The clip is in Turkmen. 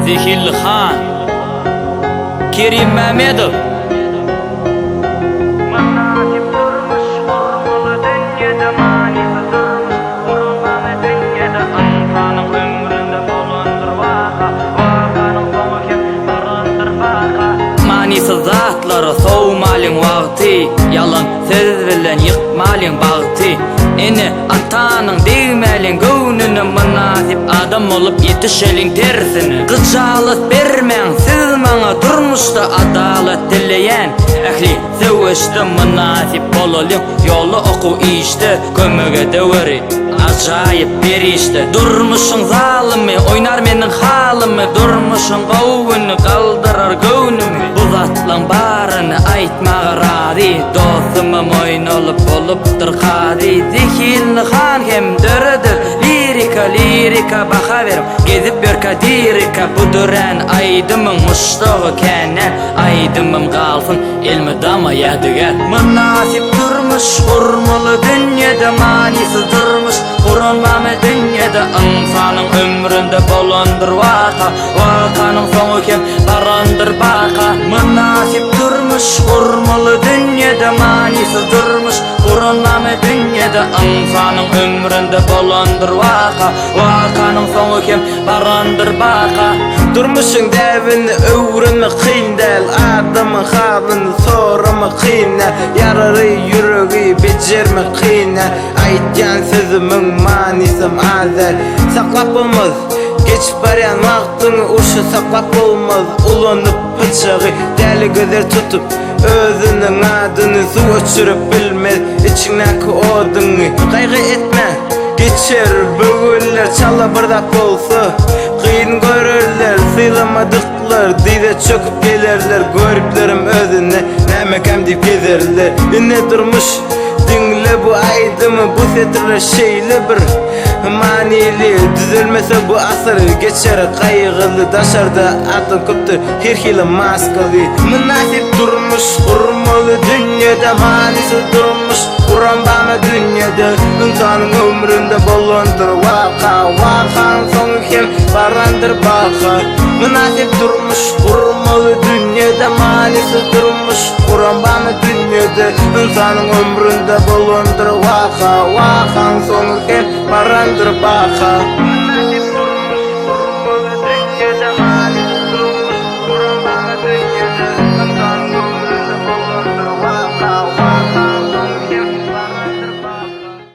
Zehinli han. Kerim Mämmedow. Mynasyp durmuş gurmaly dünýede manysyz durmuş gurulmamy dünýede ynsanyň ömründe bolandyr waka wakanyň soňy hem barandyr baka. Manysyz zatlara sowmalyň wagty Ýalan söz bilen ýykmalyň bagty Ene atanyň degmäliň göwnüne Mynasyp adam bolup ýetişeliň tersine Gyjalat bermäň siz maňa durmuşda Adalat dileýän ähli söweşde Mynasyp bolalyň ýolda okuw işde Kömek edeweri ajaýyp perişde Durmuşyň zalymy oýnar meniň halymy Durmuşyň gowy güni galdyrar göwnümi Bu zatlaň baryny aýtmaga razy Dostuma moýun alyp bolupdyr kazy Zehinli han hem döreder lirika Lirika baha berip gezip ýörkä dirika Bu dörän aýdymyň muşdagy kän däl Aýdymym galsyn elmydama ýadygär. Mynasyp durmuş gurmaly dünýede Manysyz durmuş gurulmamy dünýede Ynsanyň ömründe bolandyr waka Wakanyň soňy hem barandyr baka. Mynasyp durmuş gurmaly dünýede Manysyz durmuş gurulmamy dünýede Ynsanyň ömründe bolandyr waka Wakanyň soňy hem barandyr baka. Durmuşyň däbini öwrenmek kyn däl, Adamyň halyny soramak kyn däl, Ýaraly ýüregi bejermek kyn däl, Aýtýan sözümiň manysam az däl. Saklap bolmaz geçip barýan wagtyňy, Urşa saklap bolmaz ulanyp pyçagy, Däli gözel tutup özüniň adyny, Suw öçürip bilmez içiňdäki oduňy. Gaýgy etme, geçer bu günler, Çala bir zat bolsa, kyn görerler, Sylamadyklar dyza çöküp gelerler, Göriplerem özüne nämekäm diýip gezerler. Ine durmuş, diňle bu aýdymy, Bu setirler şeýle bir manyly, Düzelmese bu asyr geçer gaýgyly, Daşarda adam köpdür her hili maskaly. Mynasyp durmuş gurmaly dünýede, Manysyz durmuş guran barmy dünýede? Ynsanyň ömründe bolandyr waka, Wakanyň soňy hem barandyr baka. Mynasyp durmuş gurmaly dünýede, Manysyz durmuş guran barmy dünýede? Ynsanyň ömründe bolandyr waka, Wakanyň soňy hem barandyr baka.